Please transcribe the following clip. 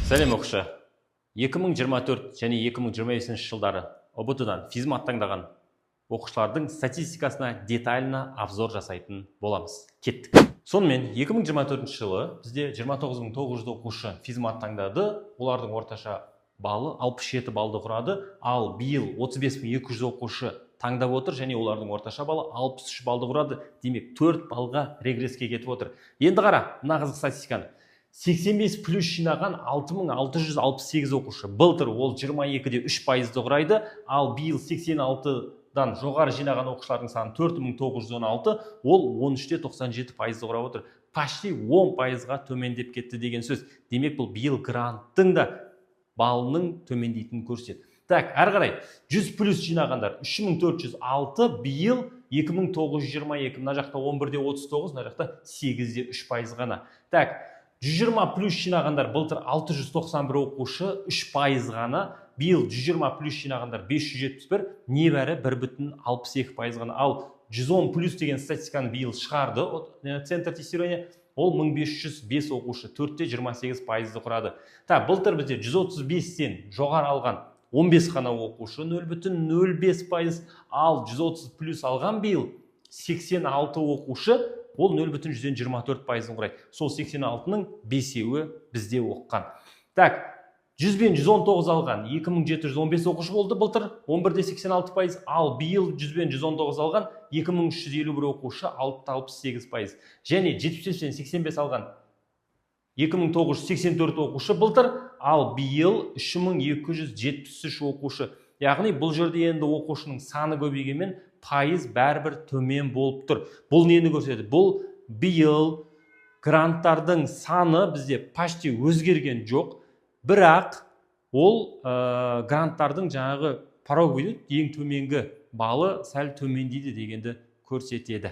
Сәлем, оқушы! 2024 және 2025 жылдары ҰБТ-дан физмат таңдаған оқушылардың статистикасына детально обзор жасайтын боламыз. Кеттік! Сонымен, 2024 жылы бізде 29 900 оқушы физмат таңдады. Олардың орташа балы 67 баллды құрады. Ал биыл 35 200 оқушы таңдап отыр және олардың орташа балы 63 баллды құрады. Демек, 4 баллға регресске кетіп отыр. Енді қара мына қызық статистиканы: 85 плюс жинаған 6668 оқушы. Былтыр ол 22,3 пайызды құрайды. Ал биыл 86-дан жоғары жинаған оқушылардың саны 4916, ол 13,97 пайызды құрап отыр. Почти 10 пайызға төмендеп кетті деген сөз. Демек, бұл биыл гранттың да балының төмендейтінін көрсетеді. Так, әрі қарай 100 плюс жинағандар 3406, биыл 2922. Мына жақта 11,39, мына жақта 8,3 пайыз ғана. Так, 120 плюс жинағандар былтыр 691 оқушы, 3 пайыз ғана. Биыл 120 плюс жинағандар 571, небәрі 1,62 пайыз ғана. Ал 110 плюс деген статистиканы биыл шығарды центр тестирования, ол 1505 оқушы, 4,28 пайызды құрады. Так, былтыр бізде 135-тен жоғары алған 15 қана оқушы, 0,05 пайыз. Ал 130 плюс алған биыл 86 оқушы, ол 0,24 пайызын құрайды. Сол 86-ның бесеуі бізде оқыған. Так, 100 бен 119 алған 2715 оқушы болды былтыр, 11,86 пайыз. Ал биыл 100 бен 119 алған 2351 оқушы, 6,68 пайыз. Және 75 пен 85 алған 2984 оқушы былтыр, ал биыл 3273 оқушы. Яғни бұл жерде енді оқушының саны көбейгенмен, пайыз бәрібір төмен болып тұр. Бұл нені көрсетеді? Бұл биыл гранттардың саны бізде почти өзгерген жоқ, бірақ ол гранттардың жаңағы пороговый, ең төменгі балы сәл төмендейді дегенді көрсетеді.